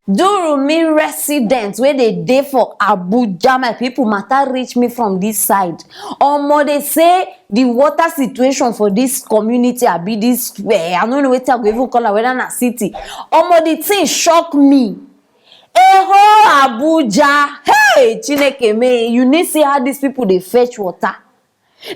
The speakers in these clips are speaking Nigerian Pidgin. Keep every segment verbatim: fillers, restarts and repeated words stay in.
Durumi residents wey dey dey for Abuja, my people, matter reach me from this side. Omo, dey say the water situation for this community, abi this, eh, I no know wetin I go even call am, whether na city. Omo, the thing shock me. A whole Abuja, hey, Chineke me, you need see how these people dey fetch water.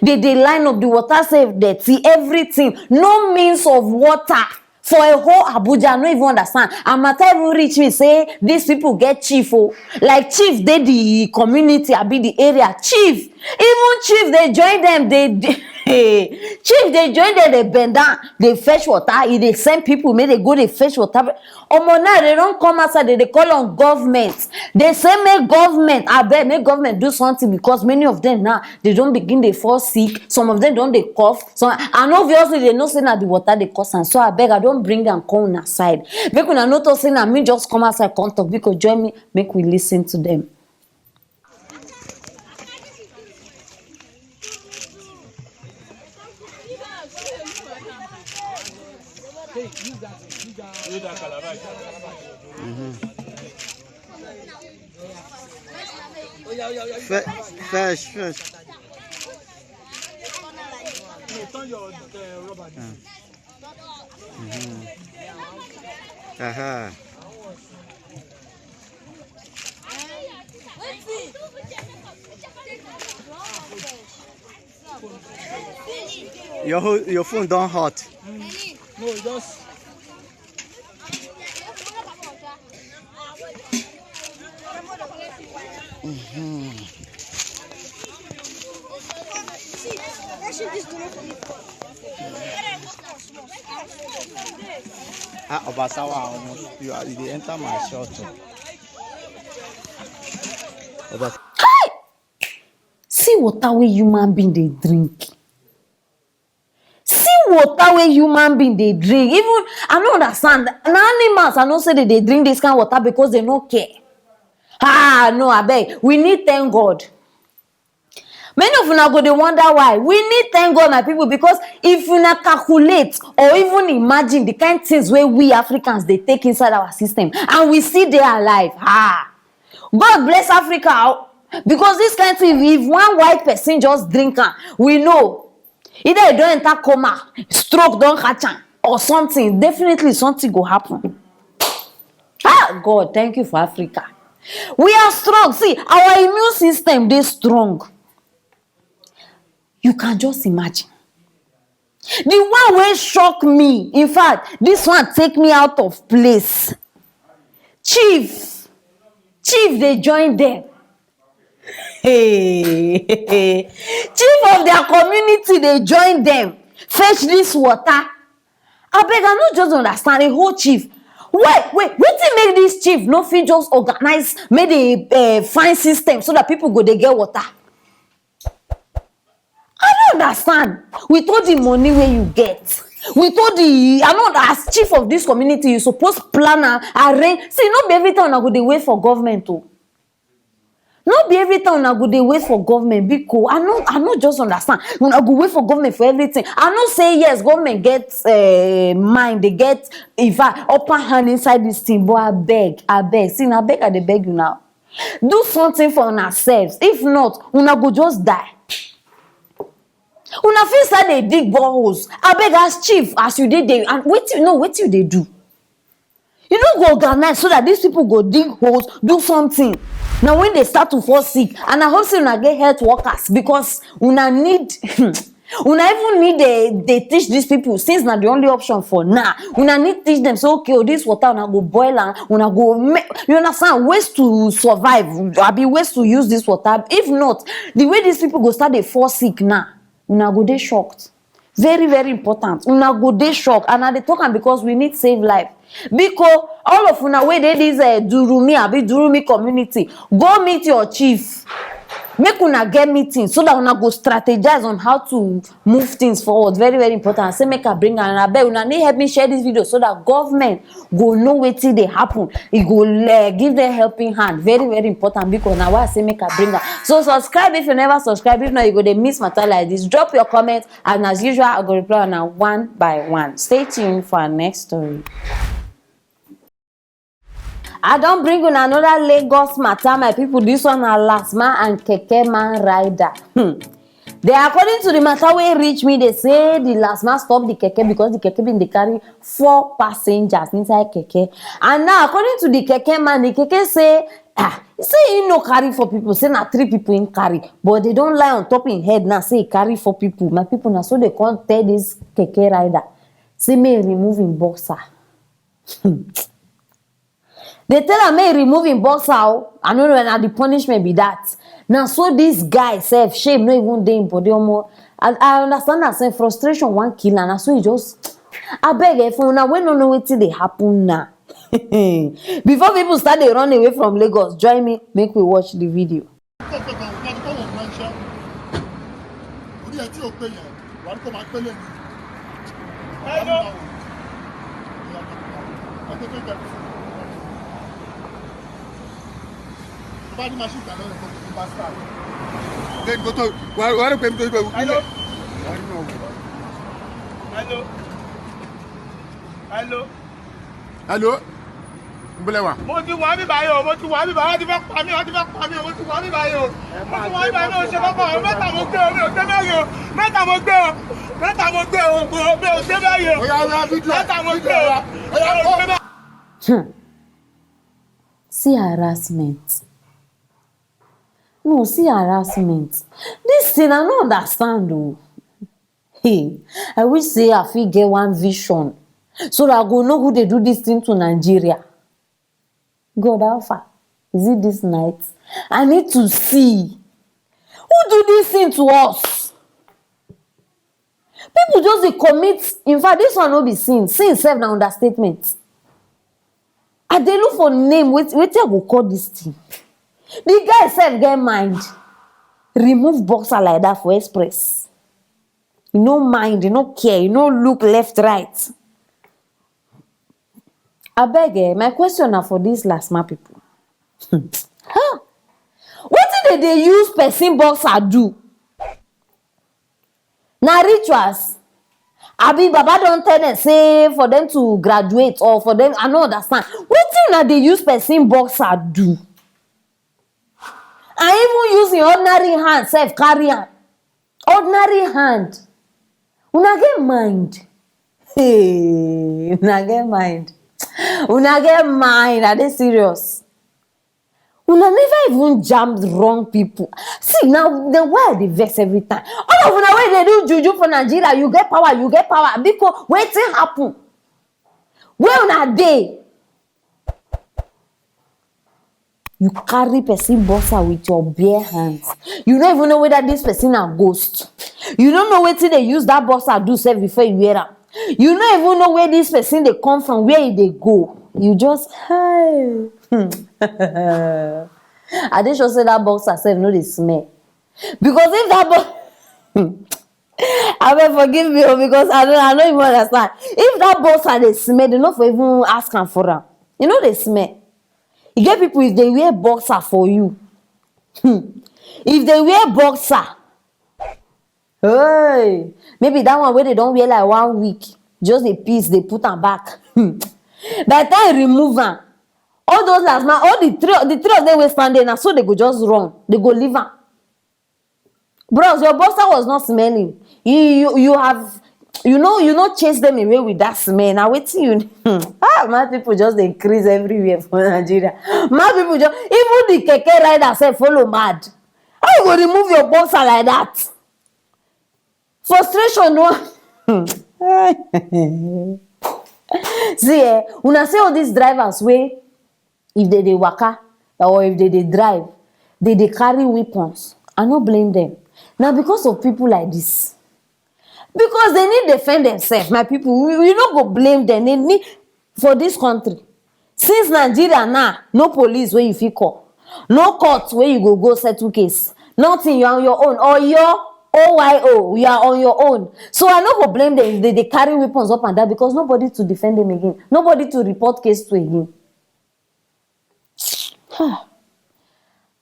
They dey line up, the water sef dirty, everything, no means of water for a whole Abuja. I no even understand. And matter even reach me say these people get chief o, like chief dey the community, abi the area chief, even chief dey join them. They chief dey join them, they bend down, they fetch water, e dey send people make they go dey fetch water. Omo, now they don come outside, they dey call on government. They say make government, abeg, make government do something, because many of them now, they don begin dey fall sick. Some of them don dey cough. Some, and obviously they know say na the water dey cause am. So abeg, I don bring am come una side. Make una no talk say na me just come outside come talk. Because join me, make we listen to them. Fe- Fresh, fresh. Aha. Your ho- your phone don hot. No, just Ah, Obasawa, almost you, are, you dey enter my shot o. Obas- Kai! See water wey human being dey drink. See water wey human being dey drink. Even I no understand. Na animals I know say they dey drink this kind water because they no care. Ah, no, abeg. We need thank God. Many of una go dey wonder why. We need thank God, my people, because if una calculate or even imagine the kind things wey we Africans dey take inside our system, and we still dey alive. Ah, God bless Africa o, because this kind thing, if one white person just drink am, we know either e don enter coma, stroke don catch am, or something. Definitely something go happen. Ah, God, thank you for Africa. We are strong. See, our immune system dey strong. You can just imagine. The one wey shock me, in fact, this one take me out of place. Chief, chief dey join them. Hey, chief of their community dey join them fetch this water. Abeg, I no just understand. A whole chief. Wait, wait, wetin make this chief no fit just organize, make they uh, find system so that people go dey get water? I no understand. With all the money wey you get, with all the, I know that as chief of this community, you suppose plan and arrange. See, no be every time una go dey wait for government o. No be every time una go dey wait for government, biko. I no, I no just understand. Una go wait for government for everything. I know say yes, government get uh, mind, they get, in fact, upper hand inside this thing. But I beg, I beg. See, I beg, I dey beg you now. Do something for una selves. If not, una go just die. Una fit start dey dig boreholes. Abeg, as chief, as you dey there, and wetin, no, wetin you dey do? You no go organize so that these people go dig holes, do something. Now when they start to fall sick, and I hope say una get health workers, because una need, una even need dey dey teach these people, since na the only option for now. Una need teach them say, okay, oh, this water una go boil am, una go make, you understand, ways to survive, abi ways to use this water. If not, the way these people go start dey fall sick now, una go dey shocked. Very, very important. Una go dey shocked, and I dey talk am because we need save life. Biko, all of una wey dey this uh, Durumi, abi Durumi community, go meet your chief. Make una get meeting so that una go strategize on how to move things forward. Very, very important. I say make I bring am, and abeg una need help me share this video so that government go know wetin dey happen. E go uh, give them helping hand. Very, very important, because na why I say make I bring am. So subscribe if you never subscribe. If not, you go dey miss matter like this. Drop your comment, and as usual, I go reply una one by one. Stay tuned for our next story. I don bring una another Lagos matter, my people. This one na last man and keke man rider. Hmm. They, according to the matter wey reach me, they say the last man stop the keke because the keke bin dey carry four passengers inside keke. And now, according to the keke man, the keke say, ah, he say he no carry four people, say na three people he carry. But they don lie on top him head now, say he carry four people. My people, na so they come tell this keke rider, say make he remove him boxer. They tell am make he remove him boxer o. I no know, na the punishment be that. Na so this guy sef, shame no even dey him body, omo. I, I understand that, say frustration wan kill am. Na so he just, abeg, eh, for una wey no know wetin dey happen now. Before people start dey run away from Lagos, join me, make we watch the video. Orí ẹ tí ò pé yẹn, wà á kó máa pélé mi. Hello. Tó bá ní máa ṣì gbà lọ́wọ́ ìfọ̀tò ní pásítà. Lẹ́yìn tó tó, wà á rò pé mi tó ń bẹ̀rù. Hello. Hello. Hello. Hello. Nbẹ̀lẹ̀ wa. Mo ti wà mí báyìí o, mo ti wà mí báyìí, wọ́n ti fẹ́ pa mí, wọ́n ti fẹ́ pa mí o, mo ti wà mí báyìí o. Mo ti wà mí báyìí, mi ò ṣe kọ́kọ́ o, mẹ́ta mo gbé o, mi ò gbé mẹ́rin o, mẹ́ta mo gbé o, mẹ́ta mo gbé o, mo, mi ò gbé mẹ́rin o. Ó yá, ó yá, fídíò ẹ̀, mẹ́ta mo gbé o, fídíò ẹ̀ wa. Ó yá, mi ò gbé mẹ́rin. Hmm. See harassment. No, see harassment. This thing, I no understand o. Hey, I wish say I fit get one vision so that I go know who dey do this thing to Nigeria. God, how far? Is it this night? I need to see. Who do this thing to us? People just dey commit. In fact, this one no be sin. Sin sef na understatement. I dey look for name. Wait, wetin I go call this thing? The guy sef get mind. Remove boxer like that for express. You no mind, you no care, you no look left, right. Abeg, eh, my question na for these last man people. Huh? Wetin they dey use person boxer do? Na rituals? Abi Baba don tell them say for them to graduate or for them, I no understand. Wetin una dey use person boxer do? And even using ordinary hand sef carry am. Ordinary hand. Una get mind. Hey, una get mind. Una get mind. Are they serious? Una never even jam wrong people. See, now the why I dey vex every time. All of una wey dey do juju for Nigeria, you get power, you get power. Because wetin happen? Where una dey? You carry person boxer with your bare hands. You no even know whether this person na ghost. You no know wetin they use that boxer do sef before you wear am. You no even know where this person dey come from, where e dey go. You just, hi. I dey sure say that boxer sef no dey smell. Because if that bo- Abeg forgive me o, because I no, I no even understand. If that boxer dey smell, they no for even ask am for am. E no dey smell. E get people, if they wear boxer for you, hmm, if they wear boxer, hey, maybe that one wey they don wear like one week, just dey piss, dey put am back. Hmm. By the time you remove am, all those last man, all the three, the three of them wey stand there, na so they go just run, they go leave am. Bros, your boxer was not smelling. You, you, you have, you know, you no chase them away with that smell. Now wetin you, ah, my people just dey increase everywhere for Nigeria. My people just, even the keke rider sef follow mad. How you go remove your boxer like that? Frustration no. See, eh, una see all these drivers wey, if they dey waka or if they dey drive, they dey carry weapons. I no blame them. Na because of people like this. Because they need defend themselves, my people. We, we no go blame them. They need, for this country, since Nigeria now, no police wey you fit call, no court wey you go go settle case, nothing. You are on your own, or your O Y O, you are on your own. So I no go blame them if they dey carry weapons up and down, because nobody to defend them again, nobody to report case to again.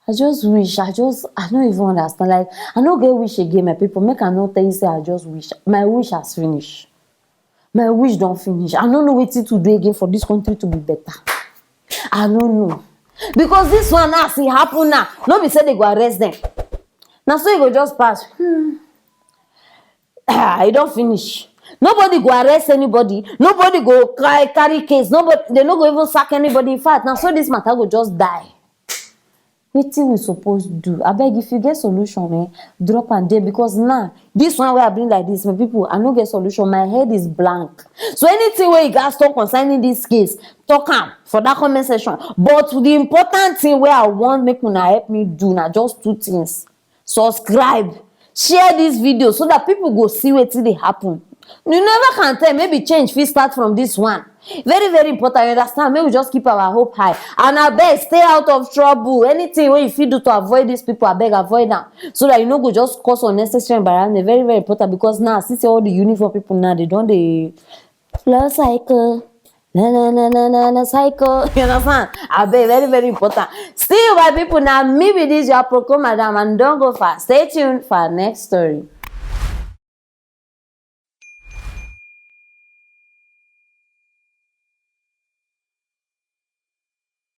I just wish, I just, I no even understand. Like, I no get wish again, my people. Make I no tell you say I just wish. My wish has finished. My wish don finish. I no know wetin to do again for this country to be better. I no know, because this one now, as e happen now, no be say they go arrest them. Na so e go just pass. Hmm. Ah, e don finish. Nobody go arrest anybody. Nobody go carry, carry case. Nobody, they no go even sack anybody. In fact, na so this matter go just die. Wetin we suppose do? Abeg, if you get solution, eh, drop am there, because now, this one wey I bring like this, my people, I no get solution. My head is blank. So anything wey you guys talk concerning this case, talk am for that comment section. But the important thing wey I want make una help me do na just two things. Subscribe, share this video so that people go see wetin dey happen. You never can tell, maybe change fit start from this one. Very, very important, you understand? Make we just keep our hope high. And abeg, stay out of trouble. Anything wey you fit do to avoid these people, abeg, avoid am, so that you no go just cause unnecessary embarrassment. Very, very important, because now I see say all the uniform people now, they don dey love cycle. Na, na, na, na, na, na, cycle. You understand? Abeg, very, very important. Still, my people, now me be this your Aproko madam, and don't go far. Stay tuned for our next story.